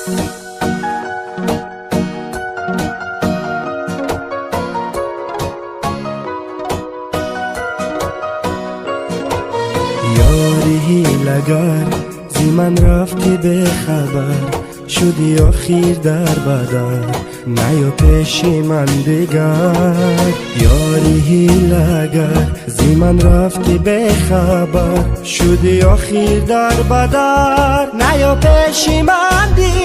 Ёри ҳилагар, зи ман рафтӣ бехабар, шудӣ охир дар бадар, наё пеши ман дигар. Ёри ҳилагар, зи ман рафтӣ бехабар, шудӣ охир дар бадар, наё пеши ман дигар.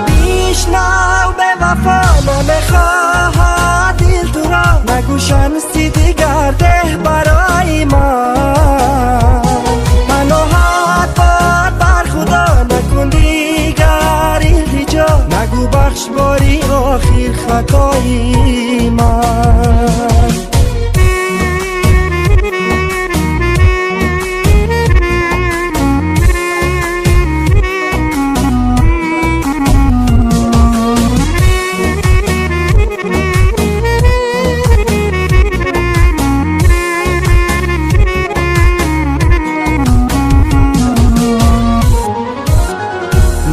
Бишнав, бевафо намехоҳад дил туро, нагӯ шанси дигар деҳ барои ман. Паноҳат бод бар Худо, накун дигар илтиҷо, нагӯ бахш бори охир хатои ман.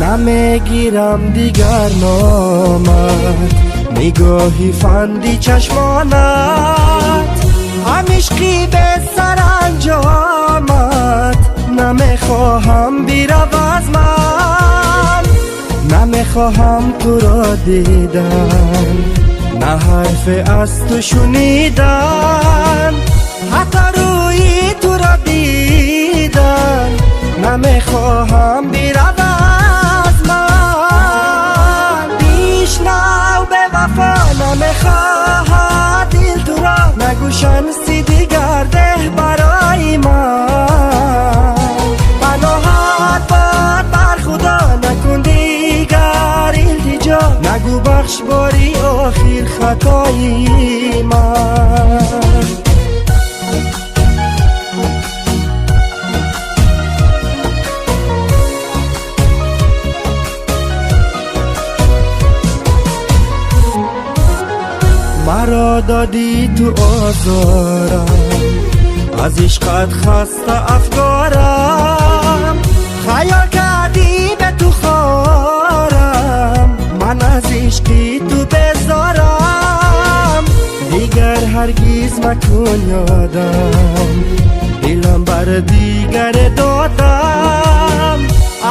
Намегирам дигар номат, нигоҳи фанди чашмонат, ҳам ишқи бесаранҷомат. Намехоҳам бирав аз ман, намехоҳам туро дидан, на ҳарфе аз ту шунидан, ҳатто рӯи туро дидан. Намехоҳам бирав аз ман. Бишнав, бевафо намехоҳад дил туро, нагӯ шанси дигар деҳ барои ман. Паноҳат бод бар Худо, накун дигар илтиҷо, нагӯ бахш бори охир хатои ман. Маро додӣ ту озорам, аз ишқат хаста афкорам, хаёл кардӣ ба ту хорам, ман аз ишқи ту безорам. Дигар ҳаргиз макун ёдам, дилам бар дигаре додам,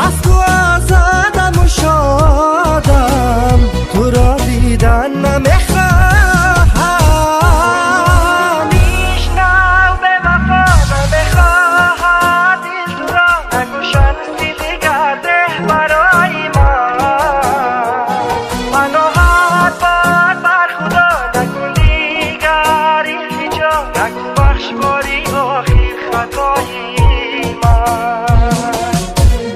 аз ту озодаму шодам, туро дидан намехоҳам. Бишнав, бевафо намехоҳад дил туро, нагӯ шанси дигар деҳ барои ман. Паноҳат бод бар Худо, накун дигар илтиҷо, нагӯ бахш бори охир хатои ман.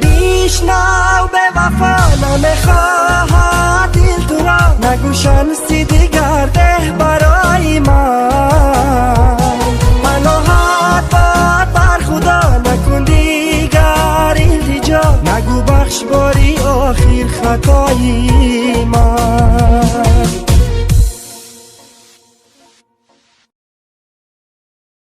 Бишнав, бевафо намехоҳад дил туро, нагӯ шанси дигар деҳ барои ман. Паноҳат бод бар Худо, накун дигар илтиҷо, нагӯ бахш бори охир хатои ман.